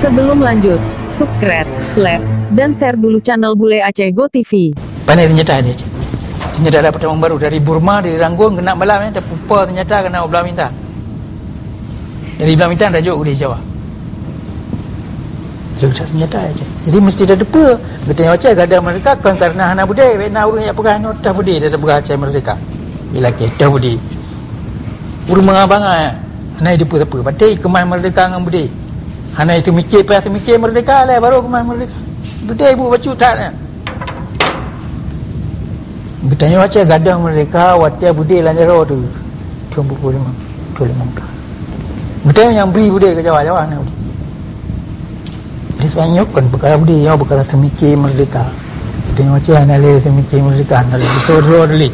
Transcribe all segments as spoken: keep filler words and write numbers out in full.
Sebelum lanjut, subscribe, like, dan share dulu channel Bule Aceh Go T V. Pandai senjata dia, cik. Senjata dapat teman baru dari Burma, dari Rangoon, kena malam ni, terpumpa senjata kena belah minta. Dari belah minta, dah jok di Jawa. Dia udah senjata aja. Jadi mesti ada depa. Geutanyoe Aceh gadang merdeka kon karena hana beudé, bèk na ureueng jak peugah nyoe teuh beudé, dah peugah Aceh merdeka. Bila kita beudé. Ureueng bangai-bangai, hana depa-depa. Berarti keumah merdeka ngon beudé. Hana itu mikir, payah mikir merdeka lé, baru keumah merdeka. Beudé ibu bacut that nyan. Geutanyoe Aceh gadang merdeka watèe beudé lam jaroe teuh. Thôn peuet puluh limong, peuet puluh limong ka. Geutanyoe nyang bri beudé keu Jawa, Jawa hana beudé. Jadi sebenarnya nyoe kon peukara beudé, nyoe peukara seumiké merdeka. Geutanyoe Aceh hana lé seumiké merdeka, hana lé dusoe droe teuh lé.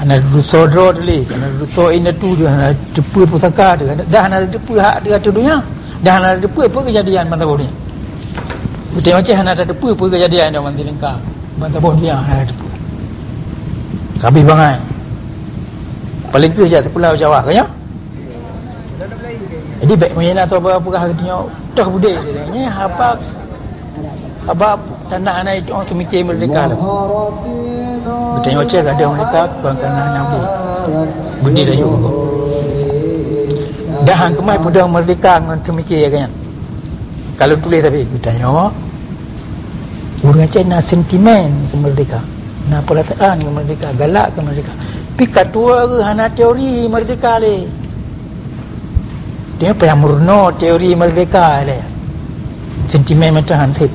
Hana dusoe droe teuh lé, hana dusoe indatu teuh, hana teupeu pusaka teuh, dah hana teupeu hak teuh ateueh donya. Dah hana teupeu peue keujadian ban saboh donya. Geutanyoe Aceh hana teupeu peue keujadian di Mandalika. Ban saboh donya hana teupeu. Ka abéh bangai. Paléng kheueh jak sikula Jawa, ka nyoe? Jadi bèk meunyoe na saboh peugah geutanyoe toh beudé, nyan haba, haba tanah hana itu orang seumiké merdeka lom. Geutanyoe Aceh gadang merdeka, kon karena hana beudé. Beudé laju. Dah han keumah peudong merdeka ngon seumiké lagèe nyan. Kalau tuléh tapi geutanyoe, ureueng Aceh na sentimen keu merdeka, na peurasaan keu merdeka, galak keu merdeka. Pi ka tuwoe geuh hana teori merdeka lé. Dia payah meurunoe teori merdeka lé. Sentimen mantong han sép.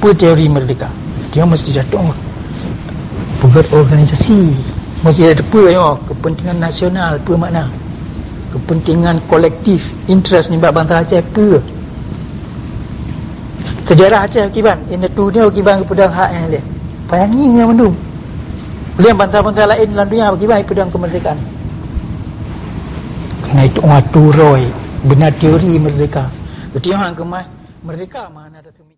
Peue teori merdeka? Dia mesti datang peugöt organisasi. Mesti ada peue nyoe, kepentingan nasional, peue makna? Kepentingan kolektif, interest nibak bansa Aceh peue? Sejarah Aceh kiban, indatu nyoe kiban geupeudong hak nyang lé. Payah ngieng nyan mandum. Lé bansa-bansa laén lam donya kiban geupeudong keumerdekaan. Karena itu atu roi, beuna teori merdeka. Geutanyoe han keumah merdeka, mana ada semi-